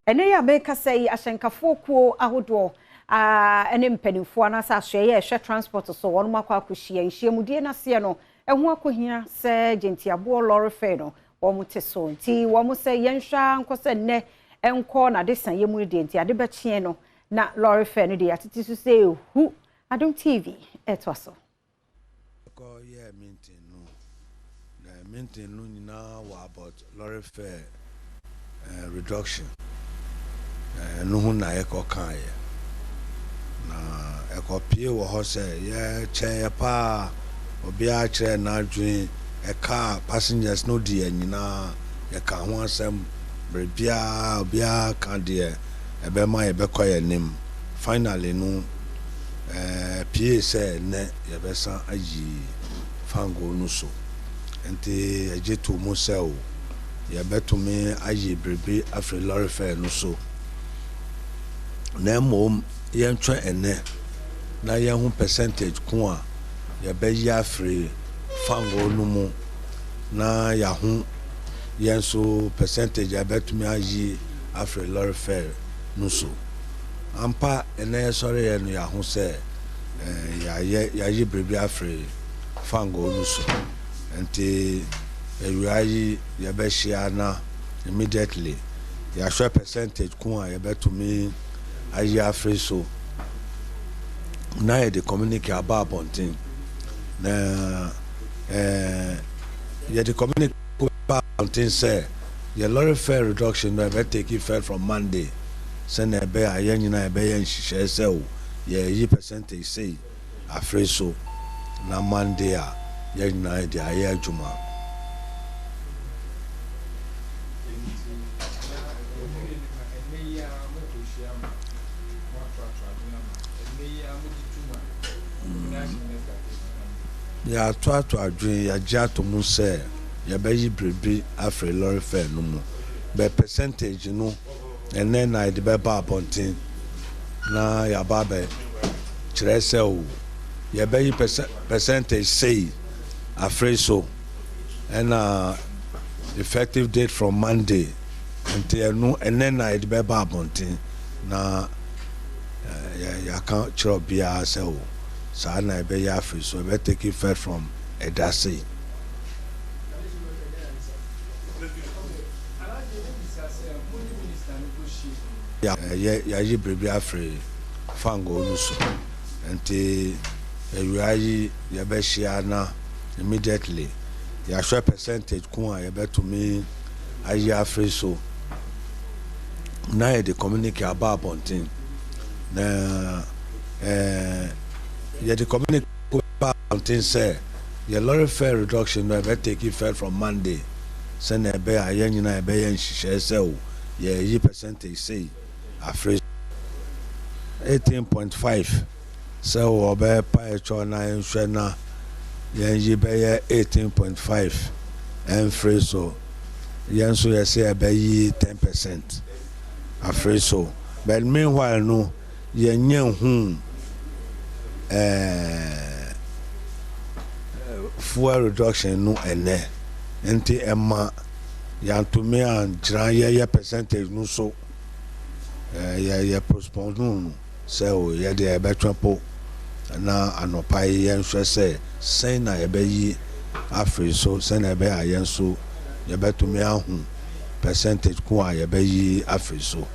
Ɛnɛ yi a mɛkasa yi, ahyɛnkafoɔ kuo ahodoɔ ne mpanimfoɔ anaasɛ asoɛyɛ a ɛhwɛ transport so, wɔn akɔ akɔhyia. Nhyiamudie n'aseɛ no, ɛho akɔhia sɛ gentiaboɔ lorry fare no wɔn te so, nti wɔn sɛ yɛnhwɛ nkɔ sɛ nnɛ nkɔ n'adesa yɛ mu deɛ, nti ade bɛkyeɛ no na lorry fare no deɛ yɛatete so sɛ ehu. Adom TV ɛtoa so. Yɛ meeting no, na meeting no nyinaa wɔ about lorry fare reduction. Ɛno ho na yɛkɔ kaeɛ na ɛkɔpie wɔ hɔ sɛ yɛkyɛɛ paa. Obiara kyerɛ n'adwene, ɛka passengers no deɛ nyinaa yɛka ho asɛm. Biribiara obiara ka deɛ ɛbɛma yɛbɛkɔ yɛn anim. Finally no, pie sɛ nnɛ yɛbɛsan ayi fango no so, nti yɛgye to mu sɛ o yɛbɛtumi ayi biribi afiri lorry fare no so, na mmom yɛntwɛn ɛnɛ na yɛho percentage ko a yɛbɛyi afiri fango no mu, na yɛaho yɛn nso percentage a yɛbɛtumi ayi afiri lorry fare no so. Ampa, ɛnɛ yɛsɔre yɛ no, yɛaho sɛ yɛayɛ yɛayi biribi afiri fango no so, nti awia yi yɛbɛhyia na immediately yɛahwɛ percentage ko a yɛbɛtumi ayi afiri so, na yɛde communique aba abɔnten, na yɛde communique aba abɔnten sɛ yɛ lorry fare reduction no ɛbɛ take effect from Monday, sɛnea ɛbɛyɛ a yɛn nyinaa yɛbɛyɛ nhyehyɛe sɛ o yɛyi percentage sei afiri so, na Monday a yɛn nyinaa yɛde ayɛ adwuma. Nti na ɛhwɛ anim a, ɛnnɛ yi ara mokɔhyia ma moatoatoa adwene ama ɛnnɛ yi ara mogye tom a national minister take Monday? Yɛatoato adwene, yɛagye ato mu sɛ yɛbɛyi biribi afiri lorry fare no mu, but percentage no, ɛnɛ na yɛde bɛba abɔnten na yɛaba abɛ kyerɛ sɛ o yɛbɛyi percentage sei afiri so, ɛna effective date from Monday. Nti ɛno ɛnɛ na yɛde bɛba abɔnten na yɛaka kyerɛ obiara sɛ o saa na yɛbɛyɛ afiri so, ɛbɛ take effect from ɛda sei. Alhaji, ebisa sɛ mo ne minister no kɔhyia Yɛayɛ yɛayi biribi afiri fango no so, nti awia yi yɛbɛhyia na immediately yɛahwɛ percentage ko a yɛbɛtumi ayi afiri so, na yɛde communique aba abɔnten, na yɛde communique aba abɔnten sɛ yɛ lorry fare reduction no ɛbɛ take effect from Monday, sɛnea ɛbɛyɛ a yɛn nyinaa yɛbɛyɛ nhyehyɛe sɛ o yɛyi percentage sei afiri 18.5, sɛ wɔbɛpa ɛkyɛw na yɛnhwɛ na yɛnyi bɛyɛ 18.5 ɛmfiri so. Yɛn nso yɛsɛ yɛbɛyi 10% afiri so, but meanwhile no yɛnyɛ hu fuel reduction no ɛnɛ, nti ɛma yɛantumi angyina yɛyɛ percentage no so. Yɛ postpone no sɛ o yɛde yɛbɛtwɛn po na anɔpa yi yɛnhwɛ sɛ sɛn na yɛbɛyi afiri so, sɛn ɛbɛyɛ a yɛn nso yɛbɛtumi ahu percentage ko a yɛbɛyi afiri so.